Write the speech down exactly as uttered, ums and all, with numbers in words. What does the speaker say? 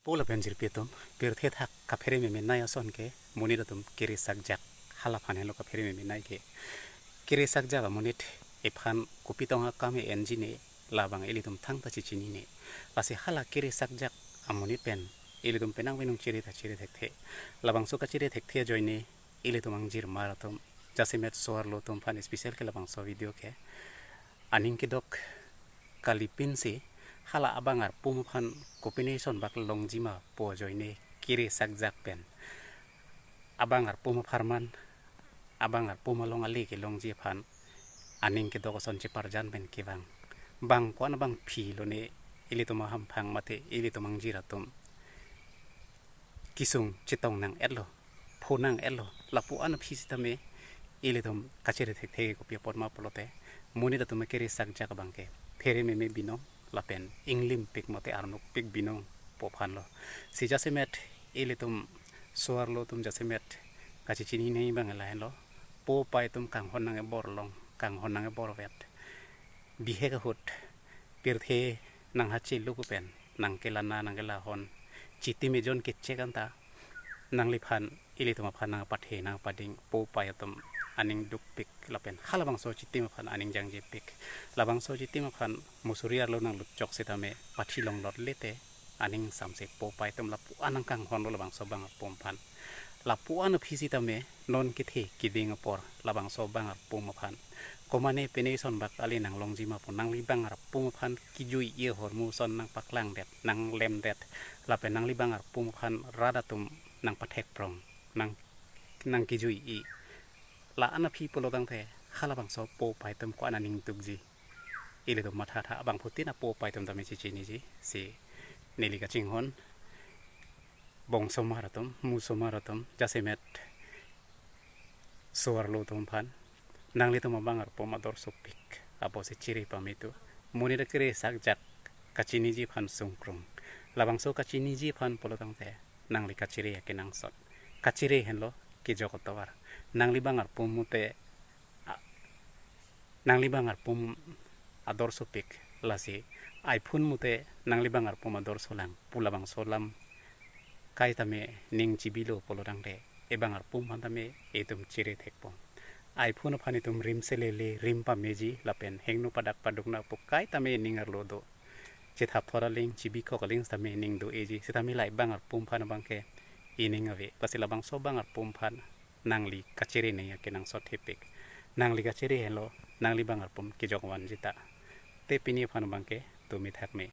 Pu lapen jirpi atum, pirthe thak kaphere meme nai ason ke, monit atum kere sakjak, hala aphan helo kaphere meme nai ke. Kere sakjak amonit ephan kopi tong akam e-enji ne, labang ilitum thangta chechinine. Lasi hala kere sakjak amonit pen, ilitum penang penung chere ta chere thekthe. Labangso kachere thekthe ajoine, ilitum angjirmar atum, jasemet so-arlo atum aphan special ke labangso video ke. Aning kedok kalipin si hala abang arpum aphan kopine ason bak longji ma pu ajoine kere sakjak pen abang arpum apharman, abang arpum along ale kelongji aphan aning kedok ason cheparjan pen kevang. Bang ko-an abangpi lone ilitum ahamphang mate ilitum angjir atum kesung chetong nang-etlo, pho nang-etlo, lapu-an aphi sitame ilitum kachere thekthe kopi apot ma pulote, monit atum kere sakjak abang ke phere meme binong lapen inglimpik mate arnokpik binong pu aphanlo. Si jasemet ilitum so-arlo atum jasemet kachechinine abang lahenlo, po pai atum kanghon nang ebor long, kanghon nang ebor vet, bihek ahut pirthe nang hache luku pen nang kelana nang kelahon chitim ejon kechek anta, nangliphan ilitum aphan nang pathe nang pading po pai atum aning dukpik lapen halabangso chitim aphan aning jangjepik. Labangso chitim aphan musuri arlo nang lutchok sitame pathi longlot lete aning samse po pai atum lapu-an nang kanghonlo labangso abang arpum aphan. Lapu-an aphi sitame non kethe keding apor labangso abang arpum aphan. Komane pine ason bak ale nang longji ma pu nangli abang arpum aphan kejui-i ahormu ason nang paklangdet, nang lemdet, lapen nangli abang arpum aphan rat atum nang pathekprong, nang, nang kejui-i. La-an aphi pulo tangte halabangso po pai atum ko-an aning dukji. Ilitum matha tha abangphutin apo pai atum tame chechiniji si neli kachinghon bongsomar atum, musomar atum, jasemet so-arlo atum aphan, nanglitum abang arpum ador sopik apotsi chere pame tu, monit akere sakjak kachiniji aphan sungkrung. Labangso kachiniji aphan pulo tangte nangli kachere akenangsot. Kachere henlo kejok atovar. Nangli abang arpum mute a-, nangli abang arpum ador sopik, lasi iPhone mute nangli abang arpum ador solang pu labangso alam kaitame ning chibilo pulo tangte, ebang arpum aphan tame itum chere thekpo. iPhone aphan itum rim selele, rim pameji lapen hingno padak paduk nang pu kaitame ning arlo do. Chethap thor aling, chibikok aling sitame ning do-eji, sitame la ebang arpum aphan abang ke ining ave. Lasi labangso abang arpum aphan nangli kachere nangji akenangsot thepik. Nangli kachere henlo nangli abang arpum kejok vanji ta. Te pini aphan abang ke tumi thakme.